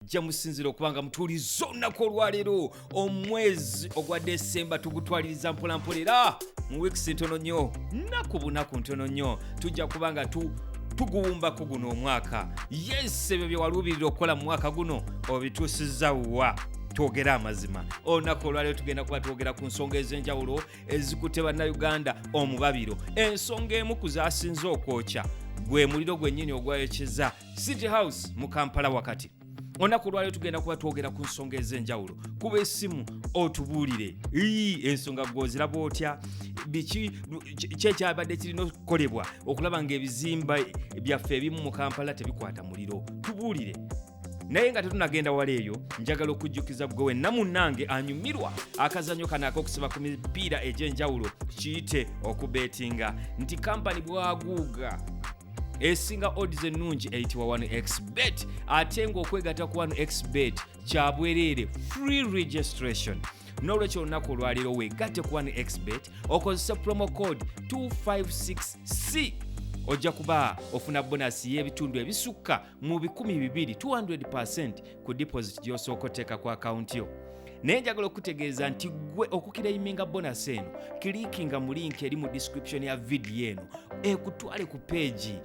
Gye musinzira okuba nga mutuuliza olunaku olwaleero, omwezi ogwa Desemba tugutwaliriza mpolampola, era mu weeks ntono nnyo, nnaku bunaku ntono nnyo, tujja kuba nga tuguwumbako guno omwaka. Yes, ebyo bye waluubirira okukola mu mwaka guno obituusizza wa? Twogere amazima. Olunaku olwaleero tugenda kuba twogera ku nsonga ez'enjawulo ezikutte Bannayuganda omubabiro. Ensonga emu ku zasinze okwokya gwe muliro gwennyini ogwayokyeza City House mu Kampala wakati. Olunaku olwaleero tugenda kuba twogera ku nsonga ez'enjawulo. Kuba essimu otubuulire ii ensonga gw'oziraba otya, biki ki ekyabadde kirina okukolebwa okulaba ng'ebizimba byaffe ebimu mu Kampala tebikwata muliro. Tubuulire. Naye nga tetunagenda wala eyo, njagala okujjukiza gwe wenna munnange anyumirwa akazanyo kano ak'okusiba ku mipiira egy'enjawulo, kiyite okubeetinga, nti kampani bwaguuga esinga odds ennungi eyitibwa 1xBet, ate ng'okwegatta ku 1xBet kya bwereere, free registration. N'olwekyo olunaku olwaleero weegatte ku 1xBet, okozese promo code 256C, ojja kuba ofuna bonus y'ebitundu ebisukka mu 200, 200% ku deposit gy'osooka oteeka ku akawunti yo. Naye njagala okutegeeza nti gwe okuclaiminga bonus eno, clickinga mu link eri mu description ya vidiyo eno ekutwale ku page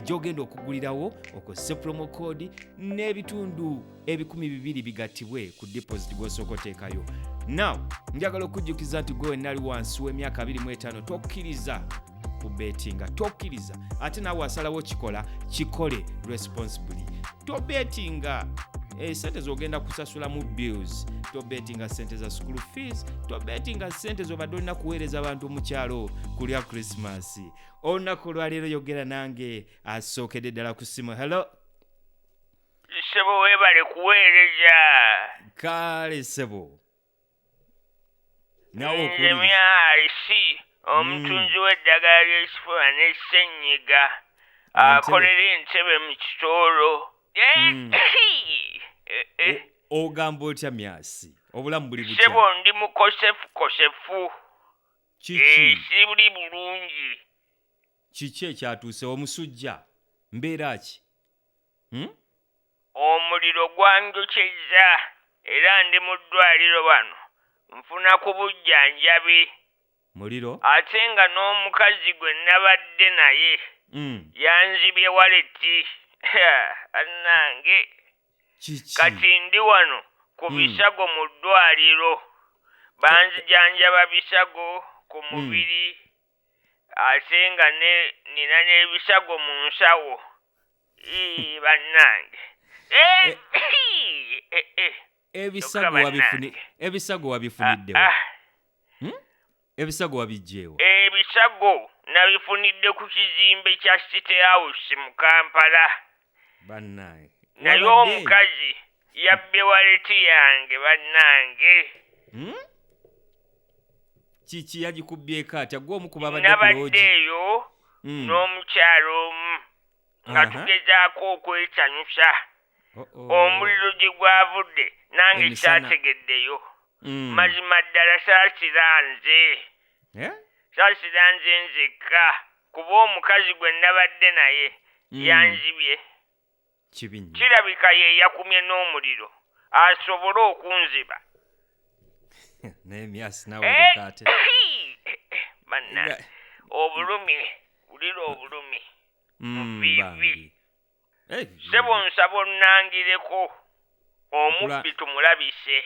gy'ogenda okugulirawo, okozese promo code n'ebitundu 200 bigattibwe ku deposit gw'osooka oteekayo. Now njagala okujjukiza nti gwe wenna ali wansi w'emyaka 25 tokkiriza kubetinga, tokkiriza. Ate naawe asalawo kikola, kikole responsibly. Tobetinga sente zogenda kusasulamu bills, tobetinga sente za school fees, tobetinga sente zobadde olina kuweereza abantu mu kyalo kulya Christmas. Olunaku olwaleero yogera nange asookedde ddala ku ssimu. Hello. Ssebo, weebale kuweereza. Kale ssebo, nawe Nze okuwuliriza. Myasi, omutunzi w'eddagala ly'ekifuba ne ssenyiga, Entebe. akolera Entebe mu Kitoolo. Eh, eh. Ogamba otya Myasi, obulamu buli butya? Ssebo, ndi mukosefu kosefu. Kiki? Sibuli bulungi. Kiki ekyatuuse? Omusujja, mbeera ki, Omuliro gwanjokyezza era ndi mu ddwaliro wano nfuna ku bujjanjabi. Muliro? Ate nga n'omukazi gwe nabadde naye yanzibye wallet, annange. Kiki? Kati ndi wano ku bisago mu ddwaliro, banzijanjaba bisago ku mubiri, ate nga ne nina n'ebisago mu nsawo. Ii, bannange. Eh, eh, eh. Ebisago Kyokka bannange. Ebisago wabifuniddewo? Ah, Ebisago wabijjeewo? Ebisago nabifunidde ku kizimbe kya City House mu Kampala. Bannange. Naye Wabadde? omukazi yabbye wallet yange, bannange. Kiki, yagikubyeko atya? Gwe omu ku babadde ku Nabadde loogi? eyo n'omukyalo omu nga tugezaako okwesanyusa. Oh-oh. Omuliro gye gwavudde nange Emisana. saategeddeyo. Mazima ddala saasira nze. Eh? Saasira nze nzekka, kuba omukazi gwe nabadde naye yanzibye. Kibi nnyo. Kirabika ye yakumye n'omuliro asobole okunziba. Naye Myasi, nawe Eh, oleka ate. Bannange, obulumi, wulira obulumi. Muviivi. Bambi. Eh, Ssebo, nsaba onnangireko omubbi tumulabise.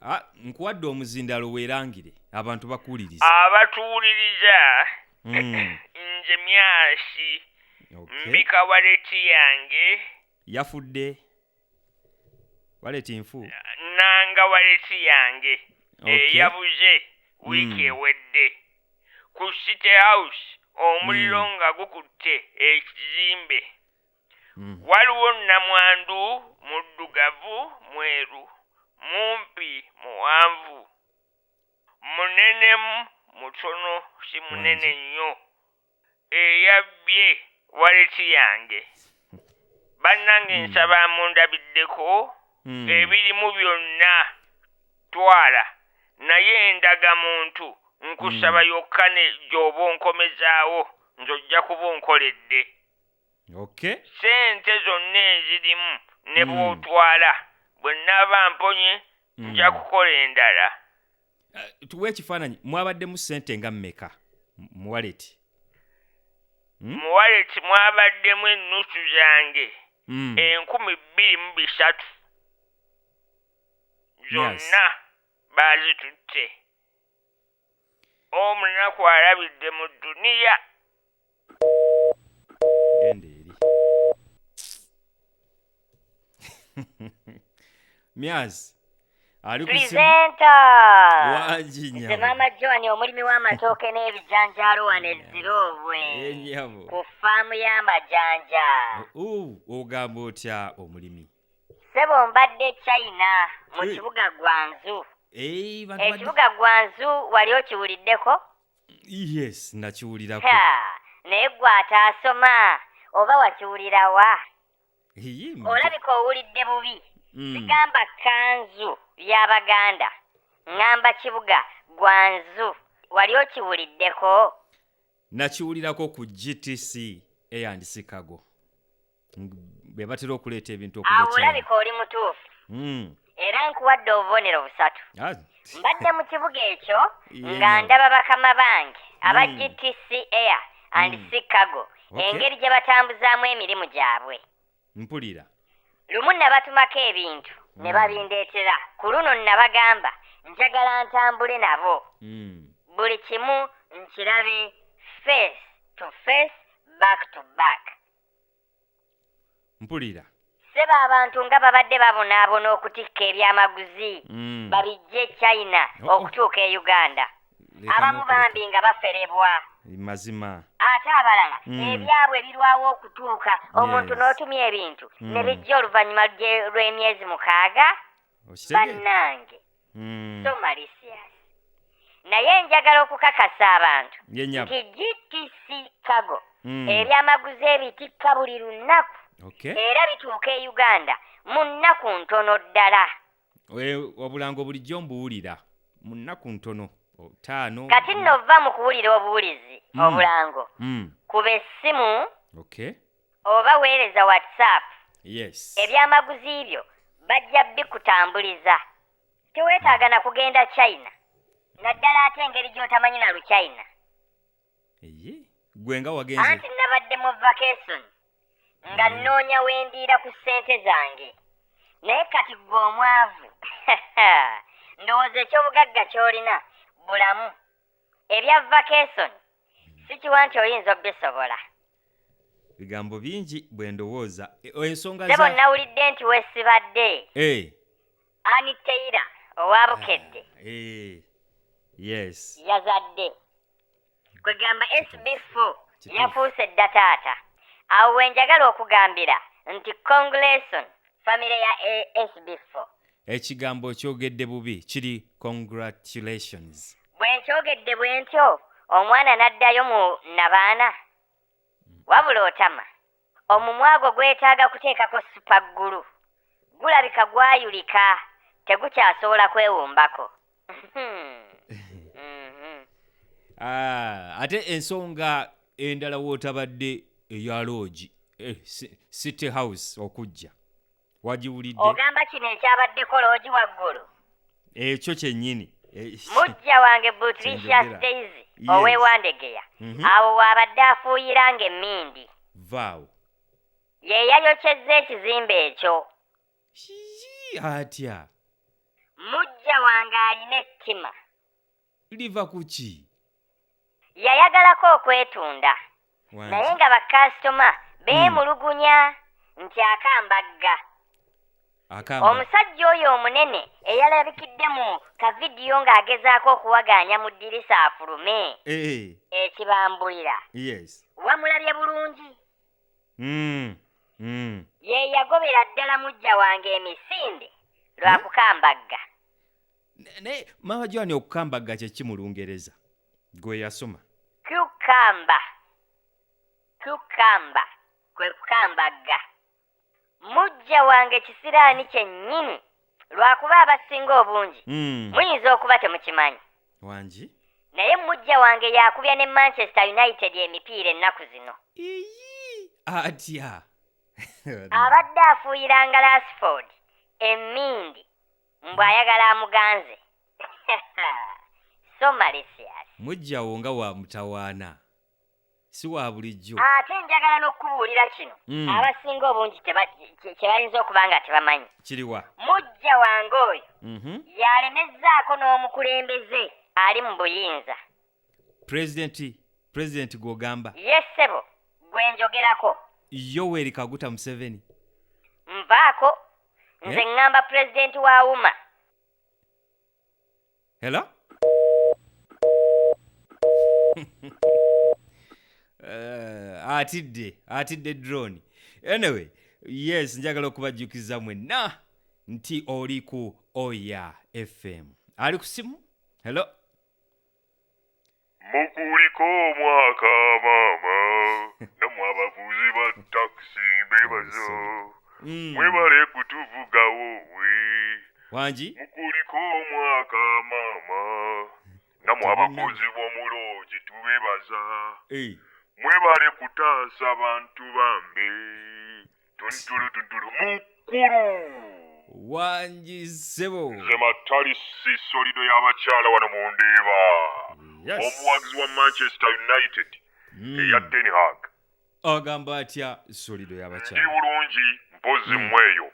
Ah, nkuwadde omuzindalo, weerangire abantu bakuwuliriza. Abatuwuliriza, nze Myasi, mbika wallet yange. Yafudde, wallet nfu. Nanga wallet yange eyabuze wiiki ewedde ku City House, omuliro nga gukutte ekizimbe. Waliwo namwandu muddugavu mweru, mumpi muwanvu, munenemu mutono, si munene Wangi. nnyo, eyabbye wallet yange. Bannange, nsaba mundabiddeko. Ebirimu byonna twala, naye endagamuntu nkusaba yokka ne gy'oba onkomezaawo, nze ojja kuba onkoledde. Sente zonna ezirimu Ne bw'otwala, bwe nnaaba mponye nja kukola endala. Tuwe ekifaananyi, mwabaddemu ssente nga mmeka mu waleti? Mu waleti mwabaddemu ennusu zange 2300 zonna baazitutte. Omunaku alabidde mu dduniya. Genda eri. Myazi ali ku simu. Presenter! Wangi Nze nnyabo. Maama Joan, omulimi w'amatooke n'ebijanjaalo wano e Ziroobwe Ennyabo. ku ffaamu y'amajanja. Ogamba otya omulimi? Ssebo, mbadde China mu kibuga Gwanzu. Eh, bantu badde- Ekibuga Gwanzu wali okiwuliddeko? Yes, nakiwulirako. Ha, naye gwe ataasoma oba wakiwulirawa? Iye, Olabika owulidde bubi. Sigamba kkanzu y'Abaganda, ŋŋamba kibuga Gwanzu. Wali okiwuliddeko? Nakiwulirako ku GTC Air and Chicago. Be batera okuleeta ebintu okuva Awo e China. olabika oli mutuufu era nkuwadde obubonero busatu. Mbadde mu kibuga ekyo nga ndaba bakama bange aba GTC Air and Chicago engeri gye batambuzaamu emirimu gyabwe. Mpulira. Lumu nabatumako ebintu ne babindeetera. Ku luno nabagamba njagala ntambule nabo, buli kimu nkirabe face to face, back to back. Mpulira. Ssebo, abantu nga babadde babonaabona okutikka ebyamaguzi babijje e China Oh, oh. okutuuka e Uganda. Leka Abamu n'okuleka. bambi nga baferebwa, Mazima. ate abalala ebyabwe birwawo okutuuka. Omuntu n'otumya ebintu ne bijja oluvannyuma lw'emyezi 6. Okitegeera? Bannange, so malicious. Naye njagala okukakasa abantu Ye nnyabo. nti GTC Cargo ebyamaguzi ebitikka buli lunaku era bituuka e Uganda mu nnaku ntono ddala. Obulango bulijjo mbuwulira mu nnaku ntono, 5. Kati nno vva mu kuwulira obuwulizi obulango, kuba essimu oba weereza WhatsApp. Ebyamaguzi byo bajja bikutambuliza, teweetaaga na kugenda China, naddala ate engeri gy'otamanyi na Luchina. Eye, gwe nga wagenze. Anti nabadde mu vacation nga nnoonya wendiira ku ssente zange, naye kati gwe omwavu ndowooza ekyobugagga ky'olina bulamu. Ebya vacation sikiwa nti oyinza obisobola. Bigambo bingi bwe ndowooza. Ensonga Ssebo, za nawulidde nti weesibadde Ani Teira owa Bukedde Yes. yazadde, kwegamba SB4 Kituufu. yafuuse dda taata. Awo we njagala okugambira nti congratulation famire ya SB4. Ekigambo kyogedde bubi, kiri congratulations. Bwe nkyogedde bwe ntyo, omwana n'addayo mu nabaana. Wabula otama, omumwa gwo gwetaaga kuteekako supaggulu, gulabika gwayulika, tegukyasobola kwewumbako. Ah, ate ensonga endala wootabadde eya loogi City House okujja wagiwulidde? Ogamba kino ekyabaddeko loogi waggulu? Ekyo kyennyini. Mujja wange Butricius Kyenjogera. Daisy ow'ewandegeya awo waabadde afuuyira ng'emmindi. Vaawo. Ye yayokyezza ekizimbe ekyo. Hii, atya? Mujja wange alina ettima. Liva ku ki? Yayagalako okwetunda, Wangi. naye nga bakasitoma beemulugunya nti akambagga. Akamba. Omusajja oyo omunene eyalabikidde mu kavidiyo ng'agezaako okuwagaanya mu ddirisa afulume ekibambulira, wamulabye bulungi? Ye yagobera ddala mujja wange emisinde lwa kukambagga. Naye maama Joani, okukambagga kye ki mu Lungereza gwe yasoma? Kukamba, kukamba kwe kukambagga. Mujja wange kisiraani kyennyini, lwakuba abasinga obungi muyinza okuba temukimanyi, Wangi. naye mujja wange yakubya ne Manchester United emipiira ennaku zino. Iyi, atya? Abadde afuuyiranga Lasford emmindi mbw ayagala amuganze. So malicious. Mujjawo nga wa mutawaana, si wa bulijjo. Ate njagala n'okukubuulira kino. Abasinga obungi kye bayinza okuba nga tebamanyi. Kiriwa? Mujja wange oyo yalemezzaako n'omukulembeze ali mu buyinza. Pulezidenti gw'ogamba? Ye ssebo, gwe njogerako. Yoweri Kaguta Museveni. Nvaako, nze ŋŋamba pulezidenti wa UMA. Hello? Atidde drone. Anyway, yes, njagala okubajjukiza mwenna nti oli ku Oya FM. Ali ku simu? Hello? Mukuliko omwaka maama, nammwe abavuzi ba takisi mbebaza. Mwebale kutuvugawo we. Wangi? Mukuliko omwaka maama, nammwe abakozi b'omuloogi tubebaza. Mwebale kutaasa bantu bambe. Tuntulu tuntulu mukulu. Wangi ssebo. Nze Matalisi Solido y'abakyala wano mu Ndeeba. Yes. Omuwagizi wa Manchester United eya Ten Hag. Ogamba atya Solido y'abakyala? Ndi bulungi mpozzi mmweyo.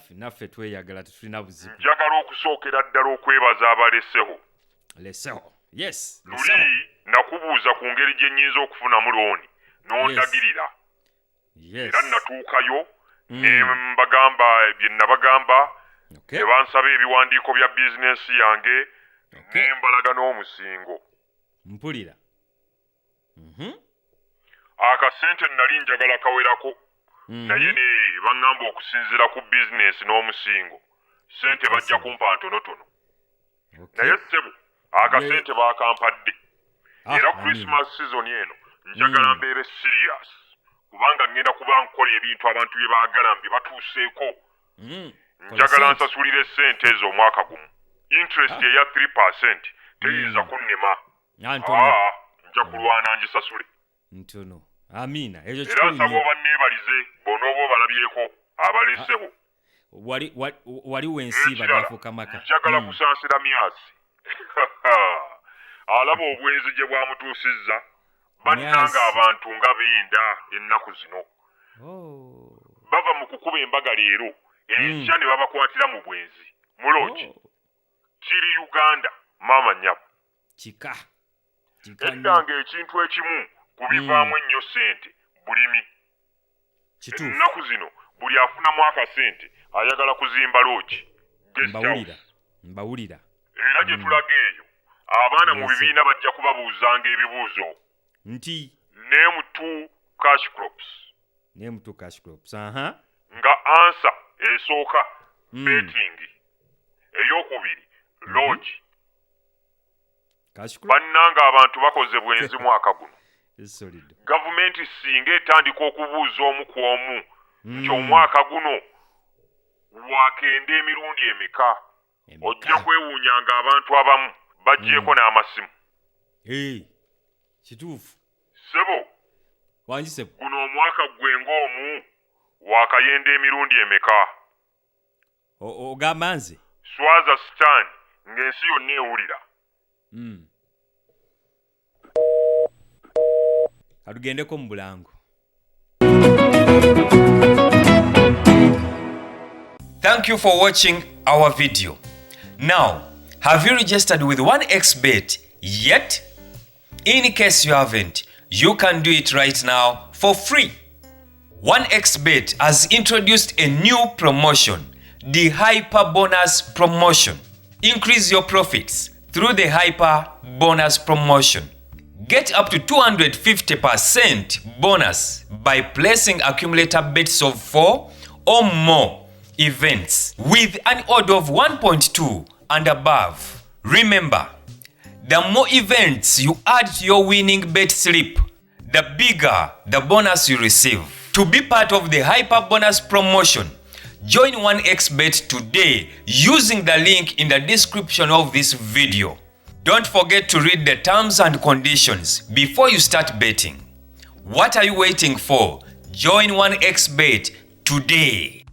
Naffe tweyagala, tetulina buzibu. Njagala okusookera ddala okwebaza abaleseho. Leseho. Yes. Leseho. Luli nakubuuza ku ngeri gye nnyinza okufunamu looni n'ondagirira. Yes. Era natuukayo ne mbagamba bye nabagamba. Ne bansaba ebiwandiiko bya bizinensi yange. Ne mbalaga n'omusingo. Mpulira. Akasente nali njagala kawerako. Naye ne baŋŋamba okusinziira ku bizinensi n'omusingo. Ssente bajja kumpa ntonotono. Naye ssebo, akasente baakampadde. Era Christmas season eno njagala mbeere serious. Kubanga ngenda kuba nkola ebintu abantu bye baagala mbi batuuseeko. Njagala nsasulire ssente ezo omwaka gumu. Interest eya 3% teyinza kunnema. Nja kulwana ngisasule. Ntono. Amina. Ekyo Era kikulu nsaba nnyo. oba nneebalize b'onooba obalabyeko abaleseho. Wali wensiiba Ekirala, gafuuka maka. Njagala kusaasira Myasi. Alaba obwenzi gye bwamutuusizza. Bannanga abantu nga benda ennaku zino. Bava mu kukuba embaga leero, enkya ne babakwatira mu bwenzi. Muloogi. Kiri Uganda, maama nnyabo. Kika. Edda ng'ekintu ekimu ku bivaamu ennyo ssente bulimi. Kituufu. Ennaku zino buli afunamu akasente ayagala kuzimba loogi. Guest house. Mbawulira. Era gye tulaga eyo, abaana mu bibiina bajja kubabuuzanga ebibuuzo. Nti Name 2 cash crops. Name 2 cash crops. Aha. Nga answer esooka betting. Eyokubiri lodge. Cash crop. Bannanga abantu bakoze bwenzi mwaka guno. Solid. Gavumenti singa etandika okubuuza omu ku omu nti omwaka guno wakenda emirundi emeka. Ojja kwewuunyanga abantu abamu baggyeko n'amasimu. Kituufu. Ssebo. Wangi ssebo. Guno omwaka gwe ng'omu wakayenda emirundi emeka. Ogamba nze? Swaza Stan ng'ensi yonna ewulira. Atugendeko mu bulango. Thank you for watching our video. Now, have you registered with 1xBet yet? In case you haven't, you can do it right now for free. 1xBet has introduced a new promotion, the Hyper Bonus Promotion. Increase your profits through the Hyper Bonus Promotion. Get up to 250% bonus by placing accumulator bets of 4 or more events with an odd of 1.2 and above. Remember, the more events you add to your winning bet slip, the bigger the bonus you receive. To be part of the Hyper Bonus Promotion, join 1xBet today using the link in the description of this video. Don't forget to read the terms and conditions before you start betting. What are you waiting for? Join 1xBet today.